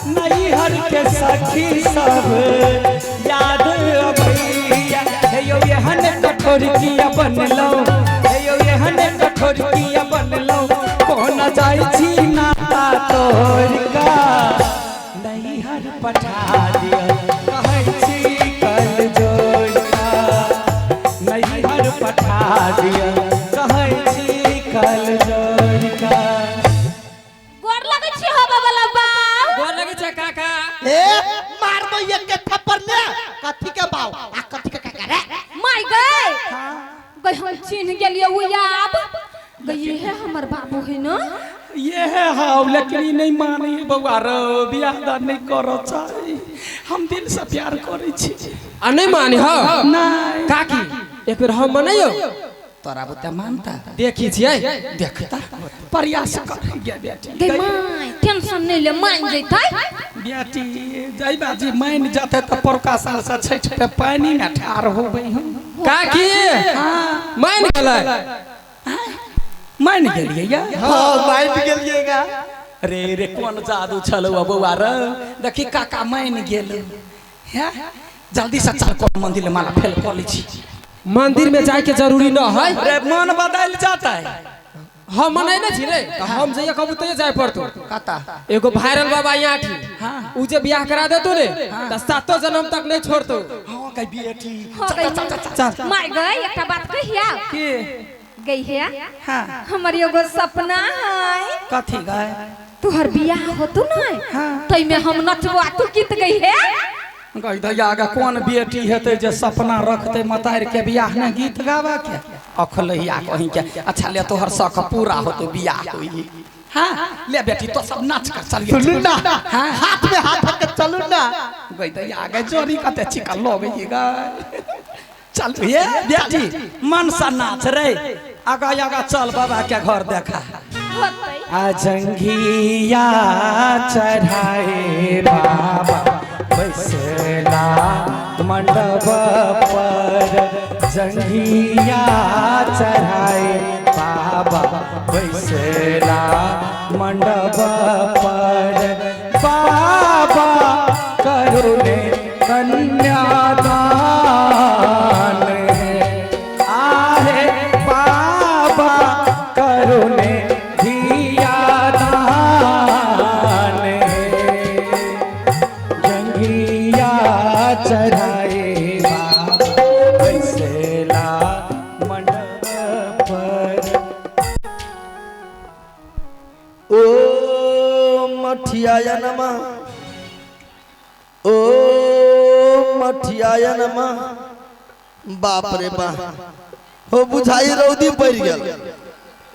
नैहर के सखी सब याद अबैया। हे यौ एहन कठोर किया बनलौ, हे यौ एहन कठोर किया बनलौ, कोना जाइ छी नाता तोड़ का, नैहर पठा दिया कहै छी कल जोड़ का, नैहर पठा दिया कहै छी कल जोड़ का। गोर लगै छी हो बाबा बाउ। गोर लगै छै काका। ए मारबो एक के थप्पड़ ने, कथी के बाव आ कथी के काका रे? माय गए गई, हम चिन्ह गेलियै उ आब गई, ये हमर बाबू है ना? ये है हाव, लेकिन ई नहीं माने बउआ रो, बियाह दान नहीं करो चाही, हम दिल से प्यार करै छी। आ नहीं मानी हो? नहीं। काकी एक बेर हम मनैयो। तोरा बुते मानता? देखी छियै। देखता प्रयास कर गे बेटी। गई my, tension नहीं ले, मान जैतै। बेटी जय बाजी मान जाते त परका साल से छठ पे पानी में ठार होबै हम। काकी मान गेलै। मान गेलियै या? हां मान गेलिएगा। रे रे कोन जादू छलौ बउआ रे, देखी काका मान गेल हैं। जल्दी से चल कोन मंदिर में माला फेल कर लै छी। मंदिर में जाए के जरूरी न है। अरे मन बदल जाता है। हम मनै न छी रे, त हम जइया कहबू तइया जाए पड़तो। कता? एगो वायरल बाबा यहाँ ठी। हाँ। उ जे बियाह करा देतो ने त सातो जन्म तक नहीं छोड़तो। हां गई बेटी। हो चल गई। चल चल चल। माय गई, एकटा बात कहिया के? गई है। हां। हमर एगो सपना है। कथी गए? तुहर बियाह होतु न? हाँ। तै में हम नचबो आ तू गीत गई है। गई दैया गा कोन बेटी हेतै जे सपना रखतै मतार के बियाह ने गीत गावा के अखलहिया कहीं के। अच्छा ले तोहर शौक पूरा होतो बियाह होई। हां ले बेटी तो सब नाच कर चलिए। सुनू ना। हां हाथ में हाथ रख के चलू ना। गई दैया गा जोरी कते चिकन लोगे गा। चल ये बेटी मन सा नाच रे, आगा आगा चल बाबा के घर देखा। होतै। अजंघिया चढ़ाए बाबा बैसला मंडप पर, जंघिया चढ़ाए बाबा बैसला मंडप पर, बाबा करुणे कन्यादान आहे, बाबा करुणे धिया दान है, जंघिया चढ़ाए बाबा बैसला मंडप पर। ओ मठियाय नमः, ओ मठियाय नमः। बाप रे बा, हो बुझाई रौदी पड़ गेल।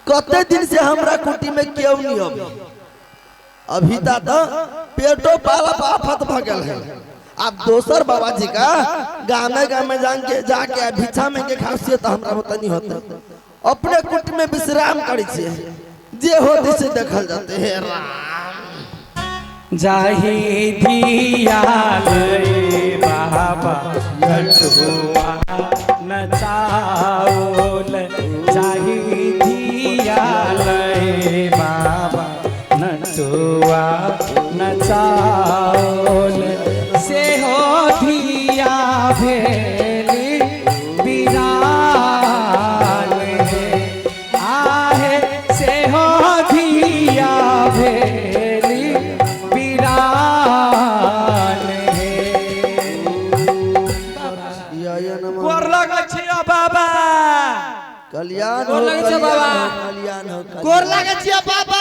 कते दिन से हमरा कुटी में केहू नहीं अभी अभी ता तो पेटो पाला आफत भ गेल है। अब दोसर बाबा जी का गामे गामे जाके जाके भिक्षा में के खासियत हमरा होता नहीं होता। अपने कुटी में विश्राम करै छियै, जे होते से देखल जाते हे राम। जाही धिया ले बाबा नटुआ नचाओल, जाही धिया ले बाबा नटुआ नचाओल, से हो धिया भेली बिरान हे, आहे से हो धिया भेली बिरान हे। गोर लगै छियौ बाबा। कल्याण हो, गोर लगै छियौ बाबा। कल्याण हो, गोर लगै छियौ बाबा।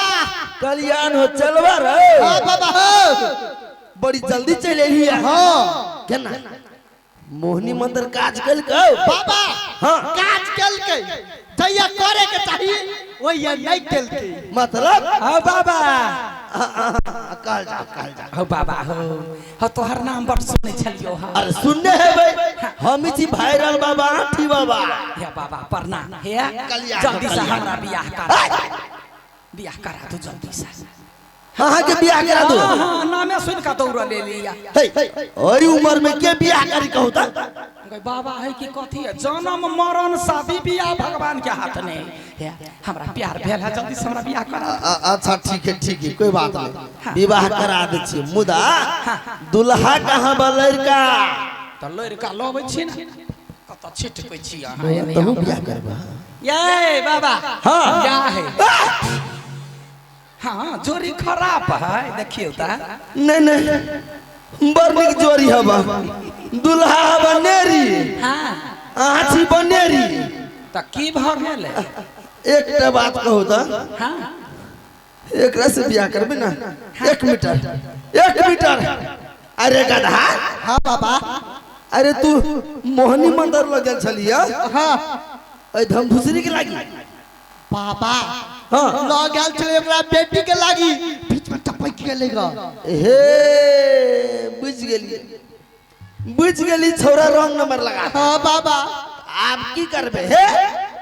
कल्याण हो। चलवा रे। हां बाबा हो। बड़ी जल्दी चल एलियै। हां केना मोहिनी मंत्र काज केलकै बाबा? हां काज केलकै, जइया करे के चाही ओइया नहीं केलकै। मतलब? हां बाबा। कहल जा, कहल जा। हो बाबा हो, हो तोहर नाम बड़ सुनै छलियो। हां अरे सुनने है भाई, हम छी वायरल बाबा आठी बाबा। हे बाबा प्रणाम। हे कल्याण, जल्दी से कल्याण। हमरा बियाह करा, बियाह करा तू जल्दी से। अहाँ के बियाह करा दो। हां नामे सुन के दौड़ ले लिया। हे ओई उम्र में के बियाह करी कहू त? बाबा है कि कथी है जन्म मरण शादी बियाह भगवान के हाथ में है। हमरा प्यार भेल है जल्दी से हमरा बियाह करा। अच्छा ठीक है ठीक है कोई बात नहीं विवाह करा दे छी मुदा दुल्हा कहाँ बा लड़का त लड़का लबै छी ने कत छिटकै छी अहाँ तहु बियाह करबा ये बाबा। हां या है हां जोड़ी खराब है देखियो ता नहीं नहीं बड़ नीक जोड़ी हबा दुल्हा हबा नेरी। हां अहाँ छी बनेरी त की भ गेल एकटा बात कहू त। हां एकरा से बियाह करबे ना 1 मीटर 1 मीटर। अरे गधा। हां बाबा। अरे तू मोहनी मंदिर लग गेल छलिया। हां ए धमधुसरी के लागी बाबा। हां लग गेल छले हमरा बेटी के लागी बीच में टपक गेलै ग। हे बुझ गेली बुझ गेली छोरा रंग नंबर लगा। हां बाबा आप की करबे हे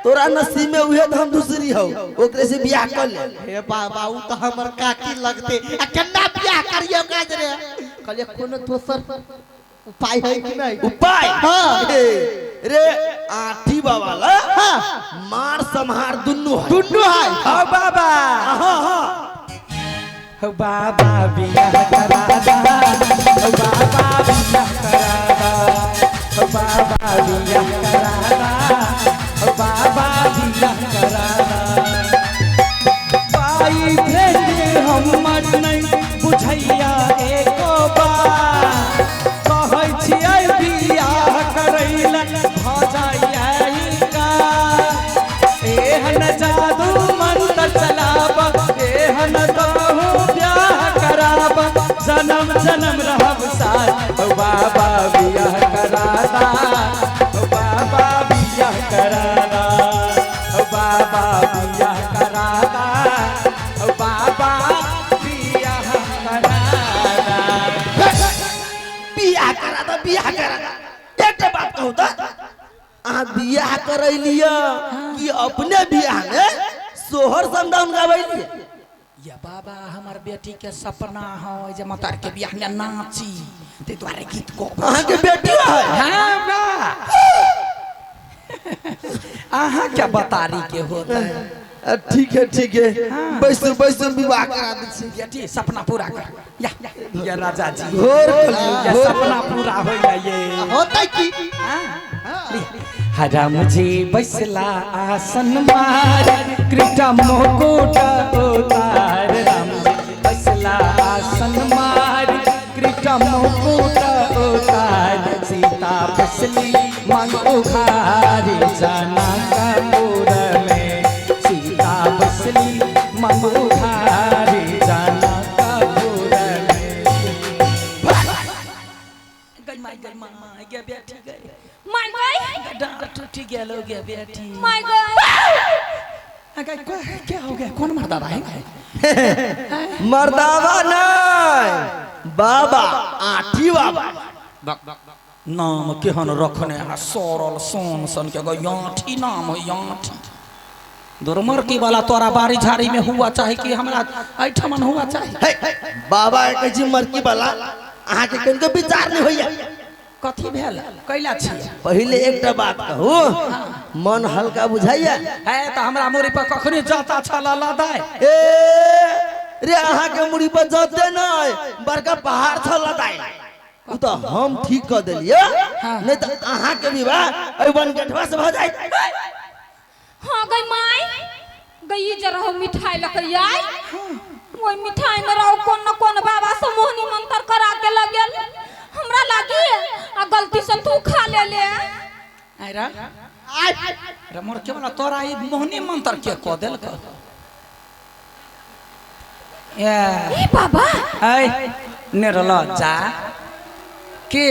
तोरा नसीब में उहे धमधुसरी हो ओकरे से बियाह कर ले। हे बाबा उ त हमर काकी लगते आ केना बियाह करियो ओकरा रे कहलिए कोनो दोसर उपाय है कि नहीं उपाय। हां रे आठी बाबा ला। हां मार संहार दुन्नु है दुन्नु है। हां बाबा। हां हां हो बाबा बियाह करा दा हो बाबा बियाह करा दा हो बाबा बियाह करा दा हो बाबा बियाह करा दा। भाई फ्रेंड हमर नहीं बुझैया एको बार कहै छियै बियाह करैला भ जाइया का एहन जादू मंत्र चलाब एहन तहु ब्याह कराब जन्म जन्म रहब साथ हो बाबा बियाह करादा हो बाबा बियाह करादा हो बाबा बियाह करादा हो बाबा बियाह करादा बियाह करादा बियाह करादा। एकटा बात कहू त अहाँ बियाह करैलिया कि अपने बियाह में सोहर समदाउन गाबैलिया। या बाबा हमार बेटी के सपना है जे मतार के बियाह में नाची ते द्वारे गीत को अहाँ के बेटी है। हां बा अहाँ क्या बतारी के होता है। ठीक है ठीक है बैसू बैसू विवाह करा दै छी बेटी सपना पूरा कर या या राजा जी घोर या सपना पूरा होइया ये होतै की। हां राम जी बैसला आसन मार कृटा मुकुट उतार राम जी बैसला आसन मार कृटा मुकुट उतार सीता बसली मन उखारी जनकपुर में सीता बसली मन उखारी जनकपुर में। गई माई गई माई गया बेटी गई माई गई डांट टूटी गया लो गया बेटी माई गई क्या हो गया कौन मर्दावा है मर्दावा नहीं बाबा आठी बाबा नाम केहन रखने है सरल सोन सन के गो याठी नाम है याठी दुर्मर्की वाला तोरा बाड़ी झाड़ी में हुआ चाहे कि हमरा एठमन हुआ चाहे। हे बाबा कहै छी मरकी वाला अहाँ के कनिको विचार नहीं होइया कथी भेल कैला छी। पहिले एकटा बात कहू मन हल्का बुझाइया है त हमरा मुरी पर कखनी जाता छला लदाय ए रे अहाँ के मुड़ी पर जाते नहीं बड़का पहाड़ छल लदाय उ त हम ठीक क देलिए नहीं त अहाँ के विवाह एहि बनगठवा से भ जाय। हां गई माई गई जे रहो मिठाई लके आई ओई मिठाई में रहो कोन न कोन बाबा से मोहनी मंत्र करा के लगेल हमरा लागी आ गलती से तू खा ले ले। आइरा रे मोर के वाला तोरा ई मोहनी मंत्र के क देलक ए ए बाबा ऐ नेरल जा के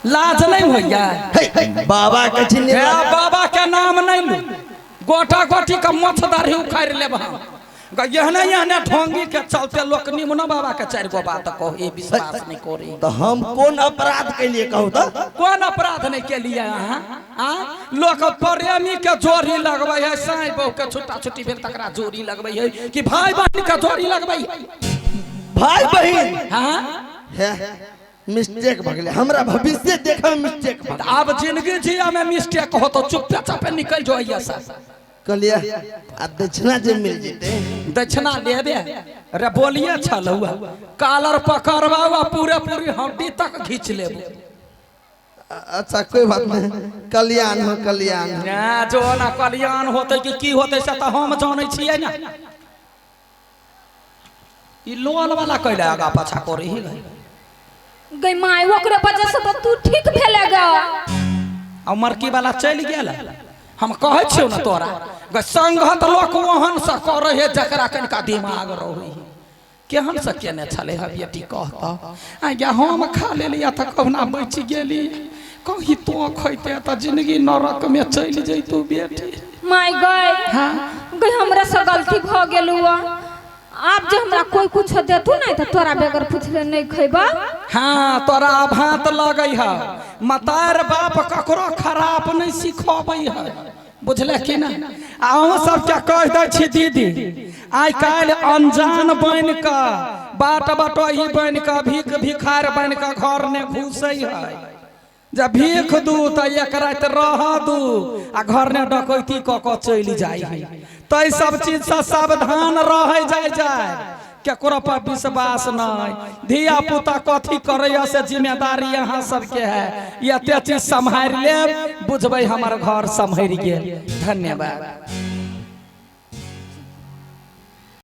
लाज नहीं होइया। हे बाबा के छी हे बाबा के नाम नहीं लू गोटा गोटी का मछ दाढ़ी उखाड़ लेब हम एहने एहने ढोंगी के चलते लोक निमन बाबा के चारि गो बात कहे विश्वास नहीं करे। तो हम कौन अपराध के लिए कहू त कौन अपराध नहीं के लिए अहाँ आ लोक प्रेमी के जोड़ी लगबै है साई बहू के छुट्टा छुट्टी भेल तकरा जोड़ी लगबै है कि भाई बहन के जोड़ी लगबै है भाई बहन। हां हे मिस्टेक भऽ गेलै हमरा भविष्य देखऽ में मिस्टेक भऽ गेलै। आब जिंदगी जिया में मिस्टेक हो तो चुपे चापे निकल जो अइया से। कहलियै आब दक्षिणा जे मिल जेतै। दक्षिणा लेबे रे बोलिए छल हुआ कालर पकड़वा हुआ पूरे पूरी हड्डी तक घींच लेबो। अच्छा कोई बात नहीं, कल्याण हो कल्याण हो। ना जो ना कल्याण होते कि की होते से तो हम जानै छियै ना। ई लोल वाला कैला आगा पाछा करे ही गई। गई माय ओकरे वजह से तो तू ठीक भेले गा। आ मरकी वाला चलि गेल। हम कहै छियौ ना तोरा गे संगत लोक ओहन से करे हे जकरा कनिका दिमाग रहै। केहन से केने छलै ह बेटी कहता आज्ञा हम खा लेलियै तऽ कहुना बचि गेली, कहीं तो खैते तऽ जिंदगी नरक में चलि जैतौ बेटी। माय गई हाँ गई हमरा से गलती भ गेल हुआ। आब जे हमरा कोई कुछ देतू नहीं तो तोरा बगैर पूछले नहीं खैबा। हाँ तोरा आभात लगै है, मतार बाप ककरो खराब नहीं सिखबै है, बुझले कि ना। अहूँ सबके कह दै छी दीदी, आइ काल्हि अनजान बनि कऽ बाट बटोही बनि कऽ भीख भिखार बनि कऽ घर ने घुसै है। जब भीख दू तऽ एक राति रह दू आ घर ने डकैती कऽ कऽ चलि जाइ है। तै सब चीजसँ सावधान रहै जाइ जाइ, केकरो पर विश्वास नहीं। धिया पुता कथी करैया से जिम्मेदारी अहाँ सबके है। एते चीज सम्हारि लेब बुझबै हमर घर सम्हरि गेल। धन्यवाद।